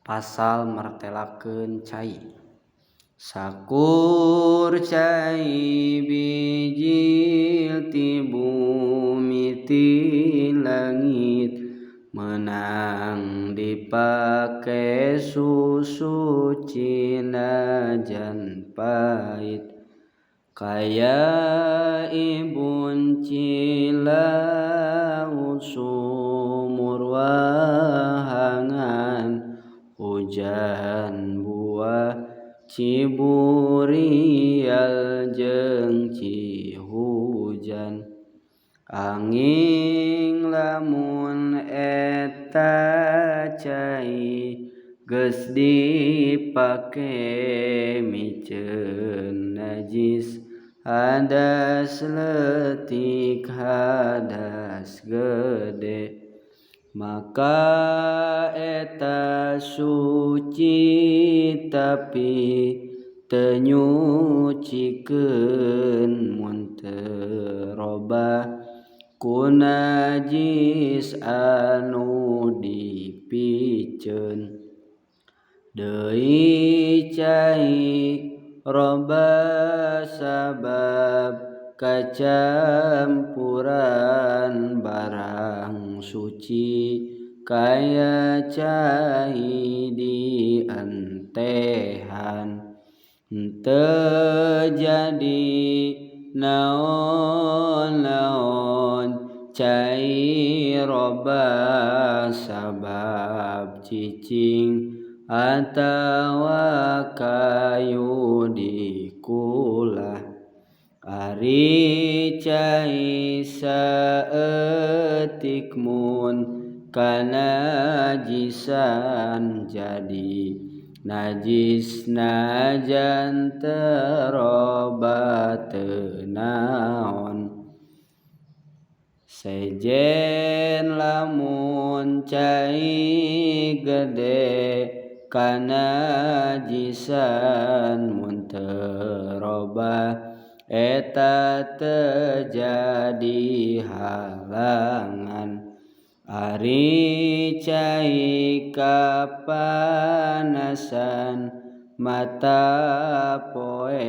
Pasal martelakeun cai. Sakur cai bijil ti bumi ti langit meunang dipake susuci najan pait kaya ibun cilaut sumur wahangan hujan buah ciburial jeung cihujan angin lamun eta cai geus dipake miceun najis hadas leutik hadas gede maka eta suci tapi teu nyucikeun mun teu robah ku najis anu dipiceun deui cai robah sabab kacampuran barang suci kaya cai dientehan teu jadi naon-naon cai robah sabab cicing atawa kayu dikulah ari cai saeutik mun kanajisan jadi najis najan teu robah teu naon sejen lamun cai gede kanajisan mun teu robah eta teu jadi halangan ari cai kapanasan mata poe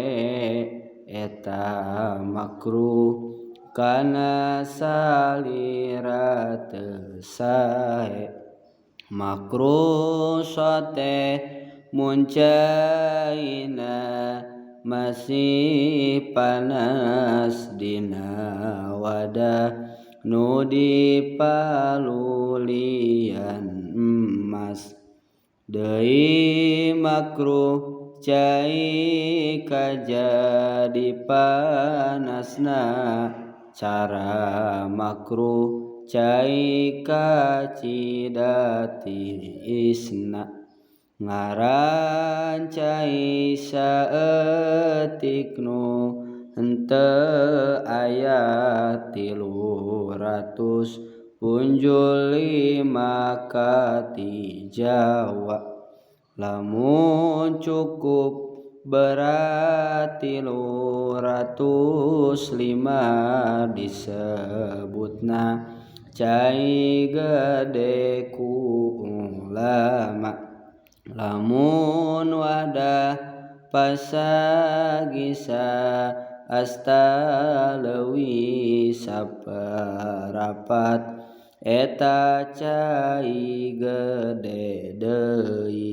eta makruh kana salira teu sae makruh sote mun caina masih panas dina wadah nu dipalulian emas deui makruh cai kajadi panasna cara makruh cai kacida tiisna ngaran cai saeutik nu henteu aya 300 punjul 5 ka ti Jawa lamun cukup berat 305 disebutna cai gede ku ulama lamun wadah pasagisa asta leuwih saparapat eta cai gede deui.